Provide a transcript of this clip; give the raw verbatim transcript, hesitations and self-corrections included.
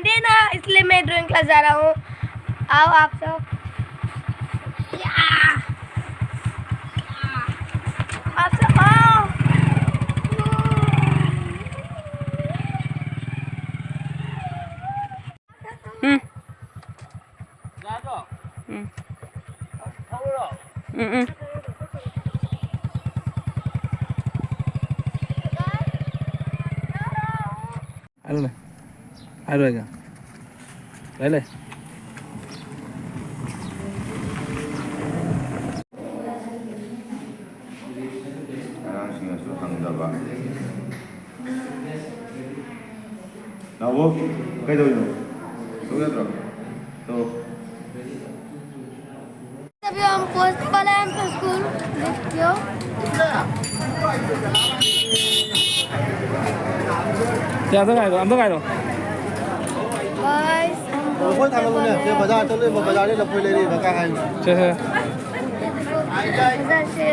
देना, इसलिए मैं ड्राइंग क्लास जा रहा हूँ। आओ आप सब। या! आप सब आओ। हम्म। हम्म। ꯎꯝ, ꯎꯝ꯫ ꯍꯥꯏꯔꯣꯏ꯫ ꯑꯉꯥꯡꯁꯤꯡꯅꯁꯨ ꯍꯪꯗꯕ꯫ ꯅꯥꯎꯕꯣ, ꯀꯩꯗꯧꯔꯤꯅꯣ? ꯇꯧ ꯌꯥꯗ꯭ꯔꯣ? ꯇꯧ꯫ ꯑꯗꯨꯗꯤ ꯑꯝ ꯄꯣꯁ ꯄꯂꯦꯝ ꯁ꯭ꯀꯨꯜ ꯂꯤꯐ ꯄꯤꯌꯣ꯫ ꯁꯦ, ꯑꯝꯇ ꯉꯥꯏꯈꯣ, ꯑꯝꯇ ꯉꯥꯏꯈꯣ꯫ ꯒꯥꯏꯁ, ꯑꯝ ꯂꯐꯣꯏ ꯊꯥꯡꯒꯠꯂꯨꯅꯦ꯫ ꯁꯦ, ꯕꯖꯥꯔ ꯆꯠꯂꯨꯏꯕ, ꯕꯖꯥꯔꯗꯩ ꯂꯐꯣꯏ ꯂꯩꯔꯛꯏꯕ, ꯀꯥꯏ ꯍꯥꯏꯅꯣ? ꯁꯦ, ꯁꯦ꯫ ꯕꯖꯥꯔꯁꯦ